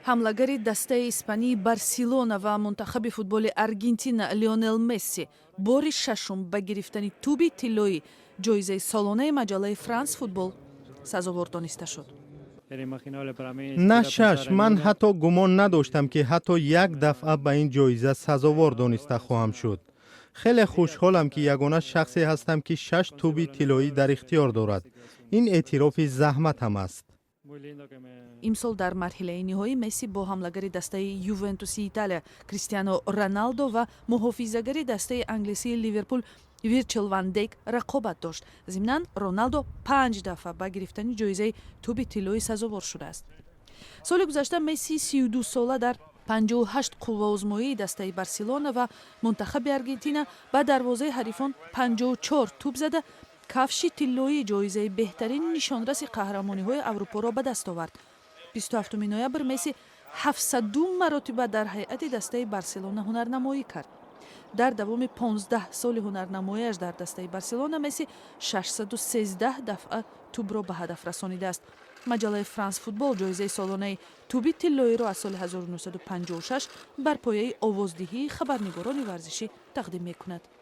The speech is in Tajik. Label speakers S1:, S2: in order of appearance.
S1: Ҳамлагари дастаи испании Барселона ва мунтахаби футболи Аргентина Лионел Месси бори шашум ба гирифтани тӯби тиллоӣ, ҷоизаи солонаи маҷаллаи Франс Футбол, сазовор дониста шуд.
S2: На шаш, ман ҳатто гумон надоштам, ки ҳатто як дафъа ба ин ҷоиза сазовор дониста хоҳам шуд. Хеле хушҳолам, ки ягона шахсе ҳастам, ки шаш тӯби тиллоӣ дар ихтиёр дорад. Ин эътирофи заҳматам аст.
S1: Имсол дар марҳилаи ниҳоӣ Месси бо ҳамлагари дастаи Ювентуси Италия Кристиано Роналдо ва муҳофизагари дастаи англисии Ливерпул Вирчил ван Дейк рақобат дошт. Зимнан, Роналдо панҷ дафъа ба гирифтани ҷоизаи тӯби тиллоӣ сазовор шудааст. Соли гузашта Месси 32 сола дар 58 қувваозмоии дастаи Барселона ва мунтахаби Аргентина ба дарвозаи ҳарифон 54 тӯб зада, кафши тиллоии ҷоизаи беҳтарин нишонраси қаҳрамониҳои Аврупоро ба даст овард. 27 ноябр Месси 702 маротиба дар ҳайати дастаи Барселона ҳунарнамоӣ кард. Дар давоми 15 соли ҳунарнамоиаш дар дастаи Барселона Месси 613 дафъа тӯбро ба ҳадаф расонидааст. Маҷаллаи Франс Футбол ҷоизаи солонаи тӯби тиллоиро аз соли 1956 бар пояи овоздиҳии хабарнигорони варзишӣ тақдим мекунад.